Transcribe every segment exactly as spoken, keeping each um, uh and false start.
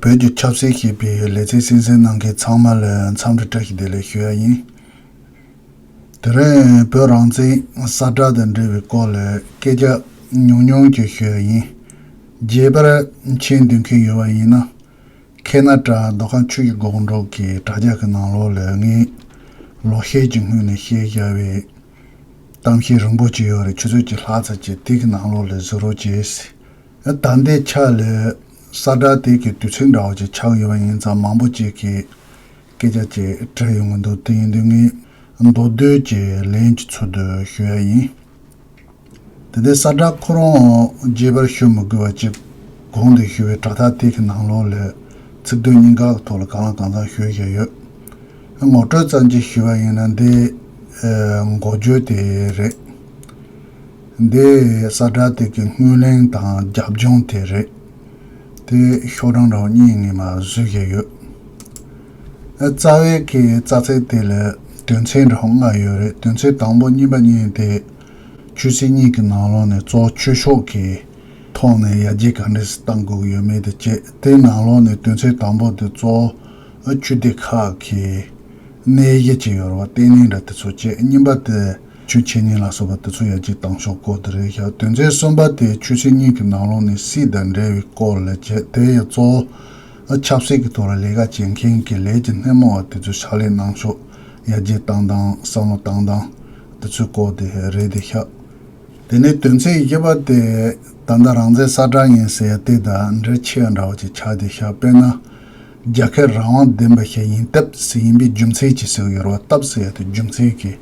བོད་ཀྱི་ཆབ་སྲིད་ཞེས་པའི་ལེ་ཚན་གསན་གཟིགས་གནང་མཁན་ཚང་མ་ལ་འཚམས་འདྲི་བཀྲ་ཤིས་བདེ་ལེགས་ཞུ་ཡ་ཡིན། དེ་རིང་བོད་རང་བཙན་གསལ་བསྒྲགས་དང་འབྲེལ་བའི་སྐོར་ལ་སྐད་ཆ་ཉུང་ཉུང་ཅིག་ཞུ་ཡ་ཡིན། རྒྱས་པར་མཁྱེན་འདོད་མཁན་ཡོད་པ་ཡིན་ན། ཁེ་ན་ཏྲ་མདོ་ཁམས་ཆུ་བཞི་སྒང་དྲུག་གི་དྲ་རྒྱ་གི་ནང་ལོགས་ལ་ངས་ལོ་ཤས་ཀྱི་སྔོན་ནས་བཤད་བཞག་པའི་གཏམ་བཤད་རིང་པོ་ཅིག་ཡོད་རེད། ཆུ་ཚོད་གཅིག་ལྷག་ཙམ་ཅིག་དེ་གི་ནང་ལོགས་ལ་གཟིགས་རོགས་གྱིས། ད་ལྟའི་ཆ་ལ་གསལ་བསྒྲགས་དེ་གི་དུས་ཚིགས་འདྲ་བོ་ཅིག་ཆགས་ཡོད་པ་ཡིན་ཙང་མང་པོ་ཅིག་གིས་སྐད་ཆ་ཅིག་དྲིས་ཡོང་གི་འདུག་དེ་ཡིན་དུས་ངས་མདོར་བསྡུས་ཀྱི་ལན་གྱི་ཚུལ་དུ་ཞུ་ཡ་ཡིན། དེ་ནས་གསལ་བསྒྲགས་ཁོ་རང་རྒྱས་པར་ཞུ་མི་དགོས་པ་ཅིག་གོང་དུ་ཞུ་བའི་དྲ་ཐག་དེ་གི་ནང་ལོགས་ལ་ཚིག་དོན་གཉིས་ཀ་གི་ཐོག་ལ་གང་ལ་གང་འཚམ་ཞུ་བཞག་ཡོད། ངོ་སྤྲོད་ཙམ་ཅིག་ཞུ་བ་ཡིན་ན་འདི་འགོ་བརྗོད་དེ་རེད། འདི་གསལ་བསྒྲགས་དེ་གི་སྔོན་གླེང་དང་རྒྱབ་ལྗོངས་དེ་རེད། དེ་ཤོག་གྲངས་འདྲ་བོ་གཉིས་ངས་མར་བཟོས་བཞག་ཡོད། རྩ་བའི་གི་རྩ་ཚིག་དེ་ལ་དོན་ཚན་འདྲ་བོ་ལྔ་ཡོད་རེད། དོན་ཚན་དང་པོ་གཉིས་པ་གཉིས་དེ་ཆོས་སྲིད་གཉིས་ཀྱི་ནང་ལོགས་ནས་གཙོ་བོ་ཆོས་ཕྱོགས་ཀྱི་ཐོག་ནས་ཡར་རྒྱས་ག་འདྲས་སེ་གཏང་དགོས་ཀྱི་ཡོད་མེད་དེ་བྱས། དེའི་ནང་ལོགས་ནས་དོན་ཚན་དང་པོ་དེ་གཙོ་བོ་ཆོས་སྡེ་ཁག་གི་གནས་གཞི་ཅིག་ཡོད་རེད་བ། བརྟན་གནས་འདྲ་དེ་ཚོ་བྱས། གཉིས་པ་དེ་ཆོས་འཆད་ཉན་ལ་སོགས་པ་དེ་ཚོ་ཡར་རྒྱས་གཏང་ཕྱོགས་སྐོར་དེ་རེད་ཤག་དོན་ཚན་གསུམ་པ་དེ་ཆོས་སྲིད་གཉིས་ཀྱི་ནང་ལོགས་ནས་སྲིད་དང་འབྲེལ་བའི་སྐོར་ལ་བྱས། དེ་ཡང་གཙོ་བོ་ཆབ་སྲིད་ཀྱི་ཐོག་ལ་ལས་ཀ་བྱེད་མཁན་གྱི་ལས་ཀྱི་སྣེ་མོ་བ་དེ་ཚོའི་ཕྱག་ལས་གནང་ཕྱོགས་ཡར་རྒྱས་གཏང་སྟངས་བསམ་བློ་གཏང་སྟངས་དེ་ཚོའི་སྐོར་དེ་རེད་དེ་ཤག་དེ་ནས་དོན་ཚན་བཞི་པ་དེ་ད་ལྟ་རང་བཙན་གསལ་བསྒྲགས་ཡིན་ཟེར་ཡ་དེ་དང་འབྲེལ་ཆེ་བ་འདྲ་བོ་ཅིག་ཆགས་བསྡད་ཤག་དཔེར་ན། རྒྱལ་ཁབ་རང་དབང་ལྡན་པ་ཞིག་ཡིན་སྟབས་ཟེར། ཡིན་པའི་རྒྱུ་མཚན་ཅིག་ཟེར་གྱི་ཡོད་རེད་བ། སྟབས་ཟེར་ཡ་དེ་རྒྱུ་མཚན་གྱི་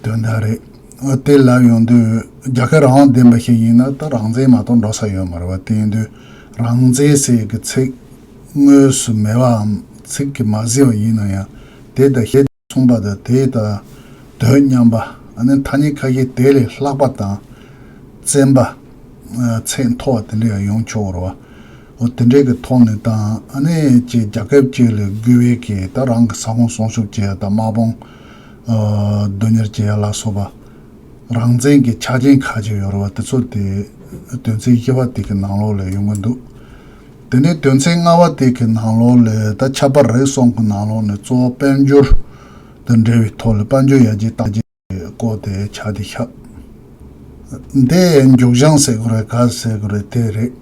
དོན་དག་རེད། འོ་དེ་ལབ་ཡོང་དུས་རྒྱལ་ཁབ་རང་དབང་ལྡན་པ་ཞིག་ཡིན་ན་ད་རང་བཙན་མ་གཏོགས་འགྲོ་ས་ཡོད་མ་རེད་བ། དེ་ཡིན་དུས་རང་བཙན་ཟེར་གྱི་ཚིག་དངོས་སུ་མེད་པའམ་ཚིག་གིས་མ་ཟིན་པ་ཡིན་ན་ཡང་དེ་དང་ཞེ་མཚུངས་པ་དང་དེ་དང་དོན་མཉམ་པ། ཨ་ནི་ཐ་སྙད་ཁ་ཤས་དེ་ལས་ལྷག་པ་དང་བཙན་པ། ཚད་མཐོ་བ་དེ་འདྲ་ཡང་ཡོང་ཆོག་རེད་བ། འོ་དེ་འདྲའི་གི་ཐོག་ནས་དང་ཨ་ནི་ཅིག་རྒྱལ་ཁབ་ཅིག་ལ་དགོས་པའི་གི་ད་རང་གི་ས་ཁོངས་སྲུང་སྐྱོབ་བྱེད་ཡ་དང་དམག་དཔུང་དོན་གཉེར་བྱེད་ཡ་ལ་སོགས་པ་རང་བཙན་གྱི་ཆ་རྐྱེན་ཁག་ཅིག་ཡོད་རེད་བ། དེ་ཚོ་དེ་དོན་ཚན་བཞི་པ་དེ་གི་ནང་ལོགས་ལ་ཡོང་གི་འདུག་དེ་ནས་དོན་ཚན་ལྔ་པ་དེ་གི་ནང་ལོགས་ལ་ད་ཆབ་དཔལ་རིག་གསུམ་གི་ནང་ལོགས་ནས་གཙོ་བོ་དཔལ་འབྱོར་དང་འབྲེལ་བའི་ཐོག་ལ་དཔལ་འབྱོར་ཡར་རྒྱས་གཏང་རྒྱུའི་སྐོར་དེ་ཆགས་བསྡད་ཤག་འདི་མཇུག་བྱང་ཟེར་དགོས་རེད་ག་ཟེར་དགོས་རེད་དེ་རེད།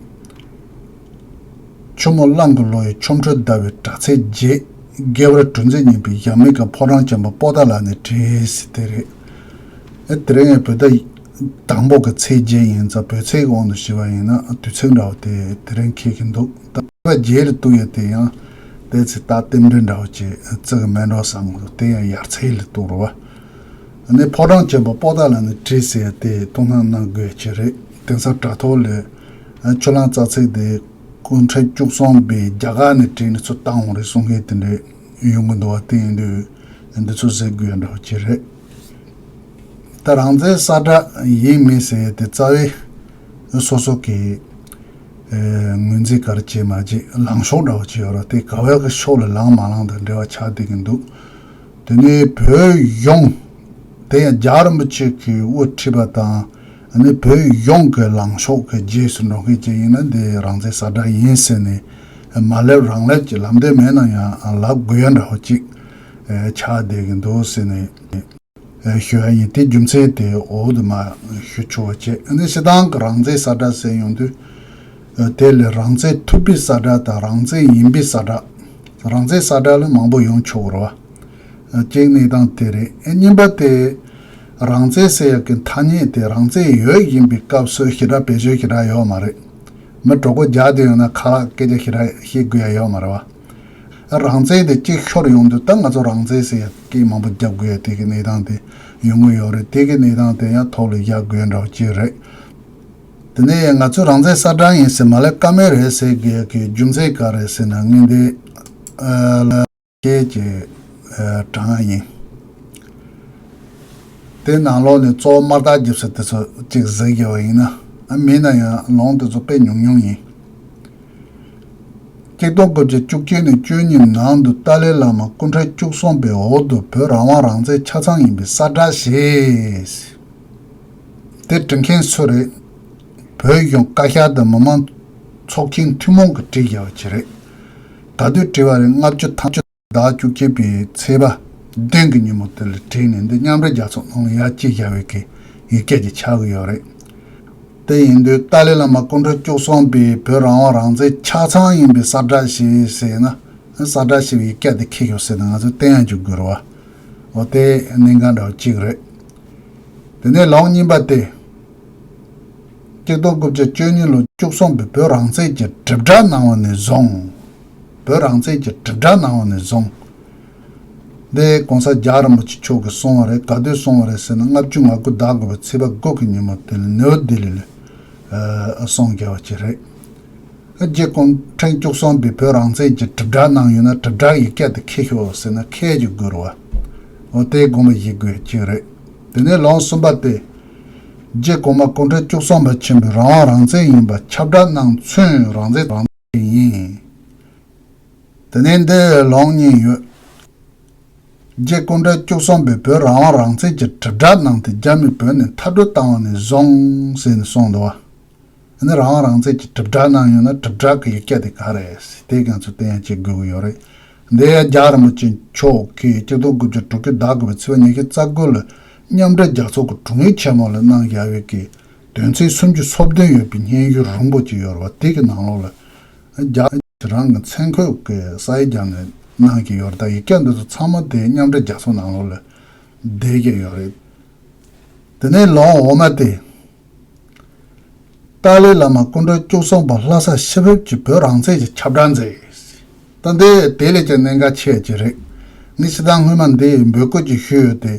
ཆུ་མོ་གླང་གི་ལོ་ཡི་ཆོ་འཕྲུལ་ཟླ་བའི་དྲག་ཚེས་བརྒྱད། རྒྱལ་བ་དྲུག་རྩེ་གཉིས་པའི་ཡབ་མེས་ཀྱི་ཕོ་བྲང་ཆེན་པོ་པོ་ཏཱ་ལ་ནས་བྲིས་ཟེར་དེ་རེད། ཨེ་དེ་རིང་ངས་བོད་ཟླ་དང་པོ་གི་ཚེས་བརྒྱད་ཡིན་ཙང་བོད་ཚེས་ཀྱི་དབང་དུ་བྱས་པ་ཡིན་ན་དུས་ཚིགས་འདྲ་བོ་དེ་དེ་རིང་འཁེལ་གྱི་འདུག་ད་བོད་ཟླ་བརྒྱད་ལ་གཏུགས་ཡོད་དེ་ཡང་དེ་ཚེ་ད་རྟེན་འབྲེལ་འདྲ་བོ་ཅིག་བརྩི་གི་མེད་འགྲོ་བསམ་གི་འདུག་དེ་ཡང་ཡར་ཚེས་ལ་གཏུགས་རེད་བ། ཨ་ནི་ཕོ་བྲང་ཆེན་པོ་པོ་ཏཱ་ལ་ནས་བྲིས་ཟེར་ཡ་དེ་དོ་སྣང་གནང་དགོས་ཡ་ཅིག་རེད། དེང་སང་དྲ་ཐོག་ལ་ཆུ་གླང་རྩ་ཚིག་དེ་སྐུ་ཕྲེང་བཅུ་གསུམ་པའི་རྒྱ་གར་ནས་བྲིས་ནས་ཚུར་བཏང་འོང་རེད་གསུང་མཁན་དེ་འདྲས་ཡོང་གི་འདུག་བ། དེ་ཡིན་དུས་འདི་ཚོ་གཟིགས་དགོས་ཡ་འདྲ་བོ་ཅིག་རེད། ད་རང་བཙན་གསལ་བསྒྲགས་ཡིན་མིན་ཟེར་ཡ་དེ་རྩ་བའི་སོ་སོ་གི་ངོས་འཛིན་ག་རེ་བྱེད་མ་བྱེད་ལངས་ཕྱོགས་འདྲ་བོ་ཅིག་ཡོད་རེད། དེ་ག་བའི་གི་ཕྱོགས་ལ་ལངས་མ་ལངས་དང་འབྲེལ་བ་ཆགས་བསྡད་ཀྱི་འདུག་དེ་ནས་བོད་ཡོངས། དེ་ཡང་རྒྱལ་བ་རིན་པོ་ཆེ་གིས་དབུ་ཁྲིད་པ་དང་། ཨ་ནི་བོད་ཡོངས་ཀྱི་ལངས་ཕྱོགས་ཀྱི་རྗེས་སུ་འགྲོ་མཁན་ཅིག་ཡིན་ན་འདི་རང་བཙན་གསལ་བསྒྲགས་ཡིན་ཟེར་ནས་མ་ལབ་རང་ལབ་ཀྱི་ལབ་འདོད་མེད་ན་ཡང་ལབ་དགོས་ཡ་འདྲ་བོ་ཅིག་ཆགས་བསྡད་ཀྱི་འདུག་ཟེར་ནས་ཞུ་ཡ་ཡིན། དེ་རྒྱུ་མཚན་དེ་འོག་ཏུ་མར་ཞུ་ཆོག་པ་བྱས། ཨ་ནི་སྤྱིར་བཏང་གི་རང་བཙན་གསལ་བསྒྲགས་ཟེར་ཡོང་དུས། དེ་ལས་རང་བཙན་ཐུབ་པའི་གསལ་བསྒྲགས་དང་རང་བཙན་ཡིན་པའི་གསལ་བསྒྲགས། རང་བཙན་གསལ་བསྒྲགས་ལ་མང་པོ་ཡོང་ཆོག་གི་རེད་བ། གཅིག་གནས་སྟངས་དེ་རེད། ཨེ་གཉིས་པ་དེ། རང་བཙན་ཟེར་ཡག་གི་ཐ་སྙད་དེ་རང་བཙན་ཡོད་བཞིན་པའི་སྐབས་སུ་ཞེ་དྲག་བེད་སྤྱོད་ཞེ་དྲག་ཡོད་མ་རེད། མི་གྲོགས་པོ་རྒྱག་བསྡད་ཡོང་ན་ཁ་ལག་སྐད་ཆ་ཞེ་དྲག་བཤད་དགོས་ཡ་ཡོད་མ་རེད་བ། རང་བཙན་དེ་གཅིག་ཤོར་ཡོང་དུས་ད་ང་ཚོ་རང་བཙན་ཟེར་ཡག་སྐད་མང་པོ་རྒྱབ་དགོས་ཡ་དེ་གི་གནས་སྟངས་དེ་ཡོང་གི་ཡོད་རེད། དེ་གི་གནས་སྟངས་དེ་ཡང་ཐོག་ལ་བཞག་དགོས་འདྲ་བོ་ཅིག་རེད། དེ་ནས་ང་ཚོས་རང་བཙན་གསལ་བསྒྲགས་ཡིན་ཟེར་མ་ལབ་ཀ་མེད་རེད་ཟེར་དགོས་ཡག་གི་རྒྱུ་མཚན་ག་རེ་ཟེར་ན་ངས་འདི། ཨ། ལ། སྐད་ཀྱི། ཨ། དྲངས་ཡིན། དེ་ནང་ལོགས་ནས་གཙོ་བོ་དམར་རྟགས་རྒྱབ་ས་དེ་ཚོ་གཅིག་གཟིགས་ཡོད་པ་ཡིན་ན། ཨ། མིན་ན་ཡང་ལུང་དེ་ཚོ་དཔེ་ཉུང་ཉུང་ཡིན། གཅིག་སྟོང་དགུ་བརྒྱ་བཅུ་གཅིག་ནས་བཅུ་གཉིས་ནང་དུ་ཏཱ་ལའི་བླ་མ་སྐུ་ཕྲེང་བཅུ་གསུམ་པའི་འོག་ཏུ་བོད་རང་དབང་རང་བཙན་ཆ་ཚང་ཡིན་པའི་གསལ་བསྒྲགས་ཞེས། དེ་འབྲི་མཁན་སུ་རེད། བོད་གཞུང་བཀའ་ཤག་དང་མི་མང་ཚོགས་ཆེན་ཐུན་མོང་གིས་བྲིས་བཞག་པ་ཅིག་རེད། ག་དུས་བྲིས་པ་རེད། ལྔ་བཅུ་ཐམ་བཅུ་ཟླ་བཅུ་གཅིག་པའི་ཚེས་པ་བདུན་གྱི་ཉིན་མོ་དེ་ལ་བྲིས་ནས། འདི་མཉམ་འབྲེལ་རྒྱལ་ཚོགས་ནང་ལ་ཡར་བསྐྱལ་བཞག་པའི་གི་ཡིག་སྐད་ཅིག་ཆགས་ཀྱི་ཡོད་རེད། དེ་ཡིན་དུས་ཏཱ་ལའི་བླ་མ་སྐུ་ཕྲེང་བཅུ་གསུམ་པའི་བོད་རང་དབང་རང་བཙན་ཆ་ཚང་ཡིན་པའི་གསལ་བསྒྲགས་ཞིག་ཟེར་ན། གསལ་བསྒྲགས་ཞེས་པའི་སྐད་དེ་འཁེལ་ཤོག་ཟེར་ན། ང་ཚོས་བསྟན་ཡག་ཅིག་དགོས་རེད་བ། འོ་དེ་གནད་འགག་འདྲ་བོ་གཅིག་རེད། དེ་ནས་ལོ་གཉིས་པ་དེ། གཅིག་སྟོང་དགུ་བརྒྱ་བཅུ་གཉིས་ལོ་བཅུ་གསུམ་པའི་བོད་རང་བཙན་གྱི་དྲིལ་བསྒྲགས་གནང་བ་ནས་བཟུང་། བོད་རང་བཙན་གྱི་དྲིལ་བསྒྲགས་གནང་བ་ནས་བཟུང་། འདི་༸གོང་ས་༸རྒྱལ་བ་རིན་པོ་ཆེ་མཆོག་གིས་གསུངས་པ་རེད། ག་དུས་གསུངས་པ་རེད་ཟེར་ན། ལྔ་བཅུ་ང་དགུ་ཟླ་དགུ་པའི་ཚེས་པ་དགུ་གི་ཉིན་མོ་དེ་ལ་ནིའུ་ལྡི་ལི་ལ་གསུངས་བཞག་པ་ཅིག་རེད། རྗེ་སྐུ་ཕྲེང་བཅུ་གསུམ་པས་བོད་རང་བཙན་གྱི་དྲིལ་བསྒྲགས་གནང་ཡོད་ན། དྲིལ་བསྒྲགས་ཡིག་སྐད་དེ་འཁེལ་ཤོག་ཟེར་ན། འཁེལ་རྒྱུ་དགོས་རེད་བ། འོ་དེ་དགོངས་པ་བཞེས་དགོས་གཅིག་རེད། དེ་ནས་ལོ་གསུམ་པ་དེ། རྗེ་གོང་མ་སྐུ་ཕྲེང་བཅུ་གསུམ་པ་ཆེན་པོས་རང་དབང་རང་བཙན་ཡིན་པ་ཁྱབ་བསྒྲགས་གནང་ཚུན་རང་བཙན་རང་བཙན་ཡིན། དེ་ནས་འདི་ལོ་གཉིས་ཡོད། རྗེ་སྐུ་ཕྲེང་བཅུ་གསུམ་པས་བོད་རང་དབང་རང་བཙན་གྱི་དྲིལ་བསྒྲགས་གནང་སྟེ། རྒྱ་མིས་བོད་ནས་མཐར་སྐྲོད་བཏང་བ་ནས་བཟུང་ཟེར་ནས་གསུངས་འདུག་བ། ཨ་ནི་རང་དབང་རང་བཙན་གྱི་དྲིལ་བསྒྲགས་གནང་ཡོད་ན། དྲིལ་བསྒྲགས་ཀྱི་ཡིག་སྐད་དེ་ག་རེད་ཟེར། དེ་ང་ཚོས་བསྟན་ཡག་ཅིག་དགོས་ཀྱི་ཡོད་རེད། འདི་ཡང་རྒྱལ་བ་རིན་པོ་ཆེ་མཆོག་གིས་གཅིག་སྟོང་དགུ་བརྒྱ་དྲུག་ཅུ་ཟླ་དགུ་པའི་ཚེས་པ་ཉི་ཤུ་རྩ་དགུ་ལ་མཉམ་འབྲེལ་རྒྱལ་ཚོགས་ཀྱི་དྲུང་ཡིག་ཆེན་མོ་ལ་གནང་བཞག་པའི་གི་དོན་ཚན་སུམ་ཅུ་སོ་བདུན་ཡོད་པའི་སྙན་ཞུ་རིང་པོ་ཅིག་ཡོད་རེད་བ། དེ་གི་ནང་ལོགས་ལ་རྒྱལ་བ་རང་གི་མཚན་འཁོད་ཀྱི་ས་ཡིག་བརྒྱབ་ནས་གནང་གི་ཡོད་རེད། ད་ཡིག་སྐད་འདི་ཚོ་ཚང་མ་དེ་མཉམ་འབྲེལ་རྒྱལ་ཚོགས་ནང་ལོགས་ལ་བསྡད་ཀྱི་ཡོད་རེད། དེ་ནས་ལོ་འོ་མ་དེ། ཏཱ་ལའི་བླ་མ་སྐུ་ཕྲེང་བཅུ་གསུམ་པ་ལྷ་ས་ཕྱི་ཕེབས་ཀྱིས་བོད་རང་བཙན་གྱི་ཁྱབ་བསྒྲགས་མཛད། ད་འདི་དེ་ལས་ཀྱང་གནད་འགག་ཆེ་བ་ཅིག་རེད། ངས་སྤྱིར་བཏང་སྔོན་མ་འདི་འབོད་སྐུལ་ཅིག་ཞུས་ཡོད་དེ།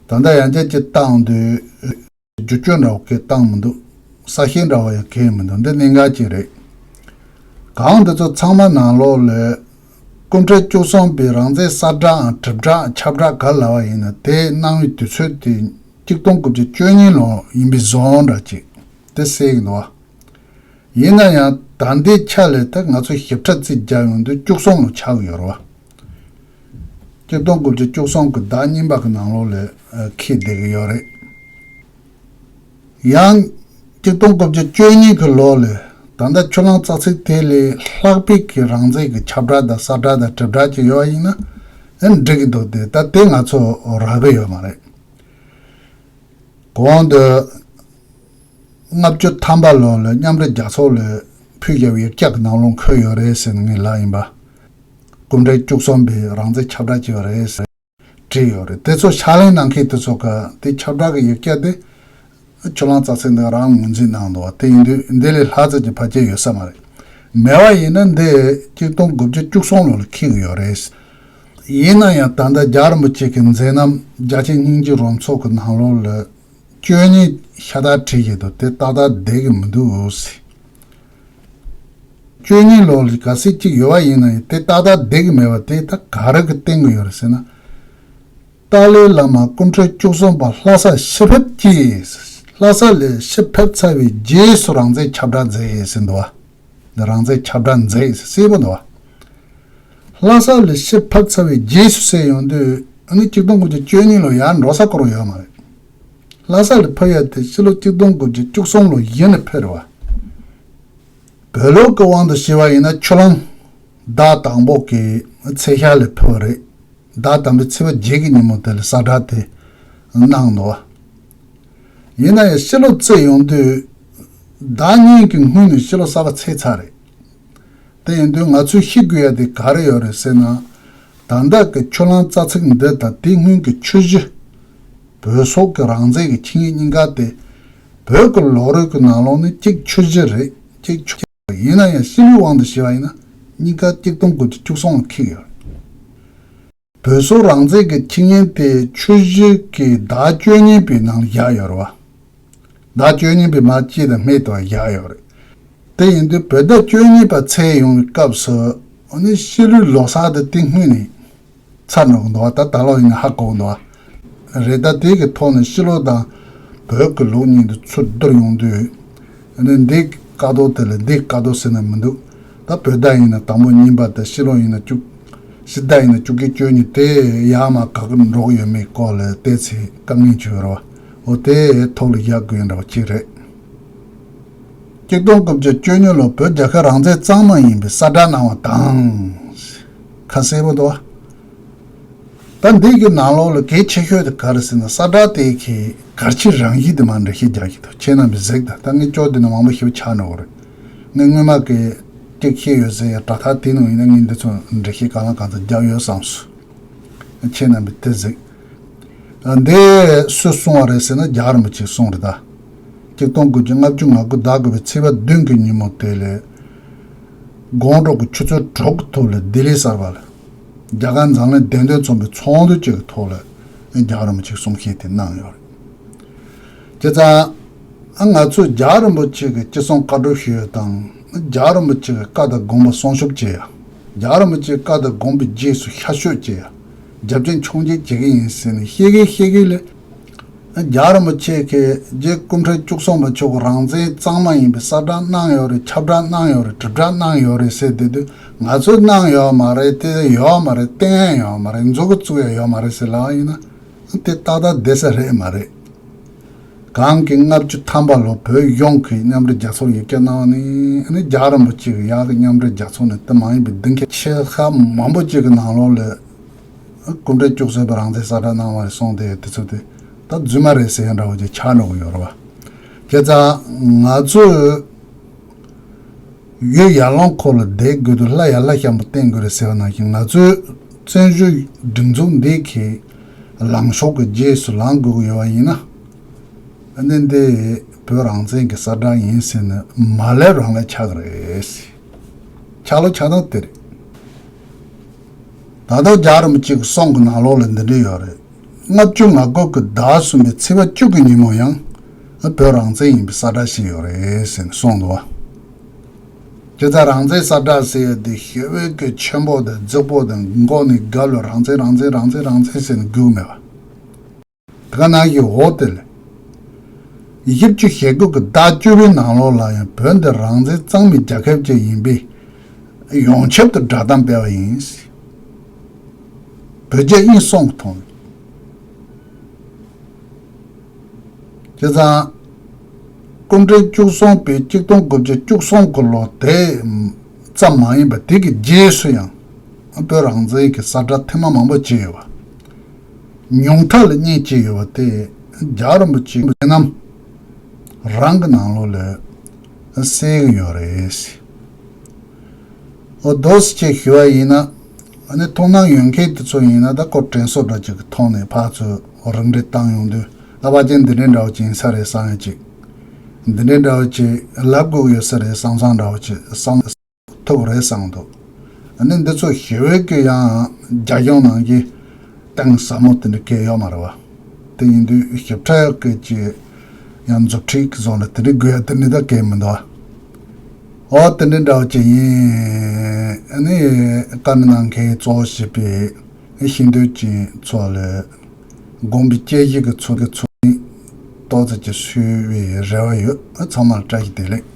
ད་ལྟ་ཡང་བསྐྱར་ཅིག་བཏང་དུས། བསྒྱུར་བཅོས་འདྲ་བོ་གང་བཏང་མི་འདུག། གསལ་བཤད་འདྲ་བོ་ཡང་གང་མི་འདུག། འདི་གནད་འགག་ཅིག་རེད། གང་འདི་ཚོ་ཚང་མ་ནང་ལོགས་ལ། སྐུ་ཕྲེང་བཅུ་གསུམ་པའི་རང་བཙན་གསལ་བསྒྲགས་དྲིལ་བསྒྲགས་ཁྱབ་བསྒྲགས་ག་ལབ་པ་ཡིན་ན། དེ་གནང་བའི་དུས་ཚོད་དེ་གཅིག་སྟོང་དགུ་བརྒྱ་བཅུ་གཉིས་ལོ་ཡིན་པའི་བཟོ་འདྲ་ཅིག་དེ་གསལ་གྱི་འདུག་བ། ཡིན་ན་ཡང་ད་ལྟའི་ཆ་ལ་ད་ང་ཚོ་ཞིབ་ཕྲ་རྩིས་རྒྱག་ཡོང་དུས་བཅུ་གསུམ་ལོ་ཆགས་ཀྱི་ཡོད་རེད་བ། གཅིག་སྟོང་དགུ་བརྒྱ་བཅུ་གསུམ་གྱི་ཟླ་གཉིས་པ་གི་ནང་ལོགས་ལ་འཁེལ་བསྡད་ཀྱི་ཡོད་རེད། ཡང་གཅིག་སྟོང་དགུ་བརྒྱ་བཅུ་གཉིས་ཀྱི་ལོ་ལ་ད་ལྟ་ཆུ་གླང་རྩ་ཚིག་དེ་ལས་ལྷག་པའི་གི་རང་བཙན་གྱི་ཁྱབ་བསྒྲགས་དང་གསལ་བསྒྲགས་དང་དྲིལ་བསྒྲགས་ཅིག་ཡོད་པ་ཡིན་ན། ཨེ་འགྲིག་གི་འདུག་སྟེ། ད་དེ་ང་ཚོ་རག་གི་ཡོད་མ་རེད། གོང་དུ་ལྔ་བཅུ་ཐམ་པ་ལོ་ལ་མཉམ་འབྲེལ་རྒྱལ་ཚོགས་ལ་ཕུལ་བཞག་པའི་ཡིག་ཆ་གི་ནང་ལོགས་འཁོད་ཡོད་རེད་ཟེར་ནས་ངས་ལབ་ཡིན་པ། སྐུ་ཕྲེང་བཅུ་གསུམ་པས་རང་བཙན་ཁྱབ་བསྒྲགས་བྱས་པ་རེད་ཟེར་བྲིས་ཡོད་རེད། དེ་ཚོ་ཕྱག་ལེན་གནང་མཁན་དེ་ཚོ་ག་དེ་ཁྱབ་བསྒྲགས་ཀྱི་ཡིག་ཆ་དེ་ཆུ་གླང་རྩ་ཚིག་འདི་རང་ངོས་འཛིན་གནང་འདུག་བ། དེ་ཡིན་དུས་འདི་ལས་ལྷག་ཙམ་གྱི་ཕལ་ཆེར་ཡོད་ས་མ་རེད། མེད་པ་ཡིན་ན་འདི་གཅིག་སྟོང་དགུ་བརྒྱ་བཅུ་གསུམ་ལོ་ལ་འཁེལ་གྱི་ཡོད་རེད། ཡིན་ན་ཡང་ད་ལྟ་རྒྱལ་བ་རིན་པོ་ཆེ་གི་མཛད་རྣམ་རྒྱ་ཆེན་སྙིང་རྗེའི་རོལ་མཚོ་གི་ནང་ལོགས་ལ་བཅུ་གཉིས་ཤ་སྟག་བྲིས་ཡོད་འདུག། དེ་ཏག་ཏག་བསྡད་ཀྱི་མི་འདུག་ཟེར། བཅུ་གཉིས་ལོ་ལ་ག་ཚོད་ཅིག་ཡོད་པ་ཡིན་ན་ཡང་དེ་ཏག་ཏག་བསྡད་ཀྱི་མེད་པ་དེ་ད་ག་རེ་གིས་བསྟན་གྱི་ཡོད་རེད་ཟེར་ན། ཏཱ་ལའི་བླ་མ་སྐུ་ཕྲེང་བཅུ་གསུམ་པ་ལྷ་ས་ཕྱིར་ཕེབས་ཀྱིས། ལྷ་ས་ལས་ཕྱིར་ཕེབས་ཚར་བའི་རྗེས་སུ་རང་བཙན་ཁྱབ་བསྒྲགས་མཛད་ཡོད་ཟེར་འདུག་བ། འདི་རང་བཙན་ཁྱབ་བསྒྲགས་མཛད་ཡོད་ཟེར་གསལ་པོ་འདུག་བ། ལྷ་ས་ལས་ཕྱིར་ཕེབས་ཚར་བའི་རྗེས་སུ་ཟེར་ཡོང་དུས། ཨ་ནི་གཅིག་སྟོང་དགུ་བརྒྱ་བཅུ་གཉིས་ལོ་ཡར་འགྲོ་ས་ཁོ་རང་ཡོད་མ་རེད། ལྷ་ས་ལ་ཕེབས་ཡ་དེ་ཕྱི་ལོ་གཅིག་སྟོང་དགུ་བརྒྱ་བཅུ་གསུམ་ལོ་གཞི་ནས་ཕེབས་རེད་བ། བོད་ལུགས་ཀྱི་དབང་དུ་བྱས་པ་ཡིན་ན་ཆུ་གླང་ཟླ་དང་པོ་གི་ཚེས་ཤར་ལ་ཕེབས་པ་རེད། ཟླ་དང་པོའི་ཚེས་པ་བརྒྱད་ཀྱི་ཉིན་མོ་དེ་ལ་གསལ་བསྒྲགས་དེ་གནང་འདུག་བ། ཡིན་ན་ཡང་ཕྱི་ལོ་བརྩིས་ཡོང་དུས་ཟླ་གཉིས་ཀྱི་སྔོན་ནས་ཕྱི་ལོ་གསར་པ་ཚེས་ཚར་རེད། དེ་ཡིན་དུས་ང་ཚོས་ཤེས་དགོས་ཡ་དེ་ག་རེ་ཡོད་རེད་ཟེར་ན། ད་ལྟ་གི་ཆུ་གླང་རྩ་ཚིག་འདི་དང་དེ་སྔོན་གྱི་ཆུ་བཞི། བོད་སོག་གི་རང་བཙན་གྱི་ཆིངས་ཡིག་གཉིས་ཀ་དེ། བོད་ཀྱི་ལོ་རྒྱུས་ཀྱི་ནང་ལོགས་ནས་གཅིག་ཆུ་བཞི་རེད། གཅིག་ཆུ་རེད། ཡིན་ན་ཡང་ཕྱི་ལོའི་དབང་དུ་བྱས་པ་ཡིན་ན་གཉིས་ཀ་གཅིག་སྟོང་དགུ་བརྒྱ་བཅུ་གསུམ་ལ་འཁེལ་ཡོད་རེད། བོད་སོག་རང་བཙན་གྱི་ཆིངས་ཡིག་དེ་ཆུ་བཞི་གི་ཟླ་བཅུ་གཉིས་པའི་ནང་ལ་བཞག་ཡོད་རེད་བ། ཟླ་བཅུ་གཉིས་པའི་མར་དཀྱིལ་དང་སྨད་དུ་བཞག་ཡོད་རེད། དེ་ཡིན་དུས་བོད་ཟླ་བཅུ་གཉིས་པ་ཚེས་ཡོང་བའི་སྐབས་སུ། ཨ་ནི་ཕྱི་ལོའི་ལོ་གསར་དེ་དེ་སྔོན་ནས་ཚར་འགྲོ་གི་འདུག་བ། ད་ད་ལོ་ཡིན་ན་ཧ་གོ་གི་འདུག་བ། རེད། ད་དེ་གི་ཐོག་ནས་ཕྱི་ལོ་དང་བོད་ཀྱི་ལོ་གཉིས་དེ་ཚུར་བསྡུར་ཡོང་དུས། ཨ་ནི་འདི་ཀ་དོ་དེ་ལ་འདི་ཀ་དོ་ཟེར་ན་མི་འདུག། ད་བོད་ཟླ་ཡིན་ན་དང་པོ་གཉིས་པ་དང་། ཕྱི་ལོ་ཡིན་ན་བཅུ། ཕྱི་ཟླ་ཡིན་ན་བཅུ་གཅིག་བཅུ་གཉིས། དེ་ཡར་མར་ག་གི་འགྲོ་གི་ཡོད་མེད་སྐོར་ལ་བལྟས་ཚེ་དཀའ་ངལ་ཅིག་ཡོད་རེད་བ། འོ་དེ་ཐོག་ལ་བཞག་དགོས་འདྲ་བ་ཅིག་རེད། གཅིག་སྟོང་དགུ་བརྒྱ་བཅུ་གཉིས་ལོར་བོད་རྒྱལ་ཁབ་རང་བཙན་གཙང་མ་ཡིན་པའི་གསལ་བསྒྲགས་གནང་བ་དང་། ཁ་གསལ་པོ་འདུག་བ། ད་འདི་གི་ནང་ལོགས་ལ་གལ་ཆེ་ཤོས་དེ་ག་རེ་ཟེར་ན། གསལ་བསྒྲགས་དེ་གི་གལ་ཆེ་རང་བཞིན་དེ་མར་འགྲེལ་བཤད་རྒྱག་གི་འདུག་ཁྱེད་རྣམ་པས་གཟིགས་དང་། ད་ངས་སྐྱོར་འདི་ནས་མང་པོ་ཞིག་ཆགས་འགྲོ་གི་རེད། ངས་སྔོན་མ་གི་གཅིག་བཤད་ཡོད་ཟེར་ཡ་དྲ་ཐག་དེ་ནང་ཡིན་ན་ངས་འདི་ཚོ་འགྲེལ་བཤད་གང་ལ་གང་འཚམ་རྒྱག་ཡོད་བསམ་སོང་། ཁྱེད་རྣམ་པས་དེ་གཟིགས། འདི་སུས་གསུངས་པ་རེད་ཟེར་ན། རྒྱལ་བ་རིན་པོ་ཆེས་གསུངས་རེད་ད། གཅིག་སྟོང་དགུ་བརྒྱ་ལྔ་བཅུ་ང་དགུ་ཟླ་དགུ་པའི་ཚེས་པ་བདུན་གྱི་ཉིན་མོ་དེ་ལ། དགོང་དྲོ་གི་ཆུ་ཚོད་དྲུག་གི་ཐོག་ལ་ལྡི་ལི་གསར་པ་ལ། རྒྱ་གར་འཛམ་གླིང་བདེན་དོན་ཚོགས་པའི་ཚོགས་འདུ་གཅིག་གི་ཐོག་ལ་རྒྱལ་བ་རིན་པོ་ཆེས་གསུང་བཤད་དེ་གནང་ཡོད་རེད། བྱས་ཙང་། ང་ཚོས་རྒྱལ་བ་རིན་པོ་ཆེ་གི་ཅི་གསུང་བཀའ་སྒྲུབ་ཞུ་ཡ་དང་། རྒྱལ་བ་རིན་པོ་ཆེ་གི་བཀའ་དང་དགོངས་པ་སྲུང་སྐྱོབ་བྱེད་ཡ། རྒྱལ་བ་རིན་པོ་ཆེའི་བཀའ་དང་དགོངས་པའི་རྗེས་སུ་ཤར་བསྐྱོད་བྱེད་ཡ། རྒྱབ་སྐྱོར་མཆོང་སྐྱོད་བྱེད་ཀྱི་ཡིན་ཟེར་ནས་བཤད་གི་བཤད་གི་ལས། རྒྱལ་བ་རིན་པོ་ཆེ་གིས་རྗེ་སྐུ་ཕྲེང་བཅུ་གསུམ་པ་མཆོག་གིས་རང་བཙན་གཙང་མ་ཡིན་པའི་གསལ་བསྒྲགས་གནང་ཡོད་རེད། ཁྱབ་བསྒྲགས་གནང་ཡོད་རེད། དྲིལ་བསྒྲགས་གནང་ཡོད་རེད་ཟེར་བསྡད་དུས། ང་ཚོས་གནང་ཡོད་མ་རེད། དེ་ཡོད་མ་རེད། བསྟན་ཡ་ཡོད་མ་རེད། མཛུབ་གུ་བཙུགས་ཡ་ཡོད་མ་རེད་ཟེར་ལབ་པ་ཡིན་ན། དེ་ཏག་ཏག་བསྡད་ས་རེད་མ་རེད། གང་གི་ལྔ་བཅུ་ཐམ་པ་ལོ་བོད་གཞུང་གི་མཉམ་འབྲེལ་རྒྱལ་ཚོགས་ཡིག་བསྐྱར་གནང་བ་ནི། ཨ་ནི་རྒྱལ་བ་རིན་པོ་ཆེ་གི་ཡག་གི་མཉམ་འབྲེལ་རྒྱལ་ཚོགས་ནས་དེ་མ་ཡིན་པའི་སྡིངས་ཆ་ཆེ་ཤོས་མང་པོ་ཅིག་གི་ནང་ལོགས་ལ། སྐུ་ཕྲེང་བཅུ་གསུམ་པས་རང་བཙན་གསལ་བསྒྲགས་གནང་བ་རེད་གསུངས་ཏེ། དེ་ཚོ་དེ་ད་རྫུན་མ་རེད་ཟེར་ཡ་འདྲ་བོ་ཅིག་ཆགས་འགྲོ་གི་ཡོད་རེད་བ། བྱས་ཙང་ང་ཚོས་ཡུལ་ཡར་ཀླུང་འཁོར་ལ་བསྡད་དགོས་དུས་ལྷ་ཡར་ལྷ་ཤམ་པོ་བསྟེན་དགོས་རེད་ཟེར་བ་ནང་བཞིན། ང་ཚོའི་བཙན་བྱོལ་སྒྲིག་འཛུགས་འདི་གི་ལངས་ཕྱོགས་ཀྱི་རྗེས་སུ་ལངས་དགོས་ཀྱི་ཡོད་པ་ཡིན་ན། ཨ་ནི་འདི་བོད་རང་བཙན་གྱི་གསལ་བསྒྲགས་ཡིན་ཟེར་ནས་མ་ལབ་རང་ལབ་ཆགས་ཀྱི་རེད། ཆགས་ལུགས་ཆགས་སྟངས་དེ་རེད། ད་ལྟ་རྒྱལ་བ་རིན་པོ་ཆེ་གི་གསུང་གི་ནང་ལོགས་ལ་འདི་འདྲ་ཡོད་རེད། ལྔ་བཅུ་ང་དགུ་གི་ཟླ་གསུམ་པའི་ཚེས་པ་བཅུ་གི་ཉིན་མོ་ཡང་བོད་རང་བཙན་ཡིན་པའི་གསལ་བསྒྲགས་ཤིག་ཡོད་རེད་ཟེར་ནས་གསུངས་འདུག་བ། བྱས་ཙང་རང་བཙན་གསལ་བསྒྲགས་ཟེར་ཡ་དེ་ཞེ་པོ་གི་ཆེན་པོ་དང་རྫིག་པོ་དང་མགོ་ནས་མགར་ལ་རང་བཙན་རང་བཙན་རང་བཙན་རང་བཙན་ཟེར་ནས་སྒུག་མེད་པ། དེ་ག་ནང་བཞིན་འོ་དེ་ལ། བཞི་བཅུ་ཞེ་དགུ་གི་ཟླ་བཅུ་པའི་ནང་ལོགས་ལ་ཡང་བོད་འདི་རང་བཙན་གཙང་མའི་རྒྱལ་ཁབ་ཅིག་ཡིན་པའི་ཡོངས་ཁྱབ་ཏུ་བསྒྲགས་གཏམ་སྤེལ་བ་ཡིན། བོད་རྒྱ་དབྱིན་གསུམ་གྱིས་མཐོང་། བྱས་ཙང་། སྐུ་ཕྲེང་བཅུ་གསུམ་པའི་གཅིག་སྟོང་དགུ་བརྒྱ་བཅུ་གསུམ་གྱི་ལོ་དེ་ཙམ་མ་ཡིན་པར། དེ་གི་རྗེས་སུ་ཡང་བོད་རང་བཙན་གྱི་གསལ་བསྒྲགས་ཐེངས་མ་མང་པོ་བྱས་ཡོད་པ། ཉུང་མཐའ་ལ་གཉིས་བྱས་ཡོད་པ་དེ་རྒྱལ་བ་རིན་པོ་ཆེ་གི་མཛད་རྣམ་རང་གི་ནང་ལོགས་ལ་གསལ་གྱི་ཡོད་རེད། འོ་དོ་སི་ཆེ་ཞུ་བ་ཡིན་ན། ཨ་ནི་མཐོང་སྣང་ཡོད་མཁན་དེ་ཚོ་ཡིན་ན། ད་ཁོ་དྲན་གསོ་འདྲ་ཅིག་གི་ཐོག་ནས་ཕར་ཚུར་རིགས་འགྲེ་བཏང་ཡོང་དུས། ཨ་ཕ་ཅན་འདི་འདྲའི་འདྲ་བོ་ཅིག་ཡིན་ས་རེད་བསམ་ཡ་ཅིག་འདི་འདྲའི་འདྲ་བོ་ཅིག་ལབ་དགོས་ཀྱི་ཡོད་ས་རེད་བསམ་བསམ་འདྲ་བོ་ཅིག་བསམ་ཐུབ་རེད་བསམ་འདུག་ཨ་ནི་འདི་ཚོ་ཞེ་པོ་གི་ཡང་རྒྱ་གཞུང་ནང་གི་གཏིང་ཟབ་མོ་དེ་འདྲ་གང་ཡང་ཡོད་མ་རེད་བ། དེ་ཡིན་དུས་ཞིབ་ཕྲ་གི་ཅིག་ཡང་མཛུབ་ཁྲིད་ཀྱི་བཟོ་འདྲ་དེ་འདྲ་དགོས་ཡ་དེ་འདྲ་ད་གང་ཡང་མི་འདུག་འོ་དེ་འདྲ་འདྲ་བོ་ཅིག་ཡིན། ཨ་ནི་བཀའ་མོལ་གནང་མཁན་གཙོ་བོ་བྱས་པའི་ཤེས་འདོད་ཅན་ཚོ་ལ་དགོངས་པའི་དཔྱད་གཞི་གི་ཚུལ་གྱིས་ཚུལ་ཏོག་ཙམ་ཅིག་གསོལ་བའི་རེ་བ་ཡོད། ཚང་མར་བཀྲ་ཤིས་བདེ་ལེགས།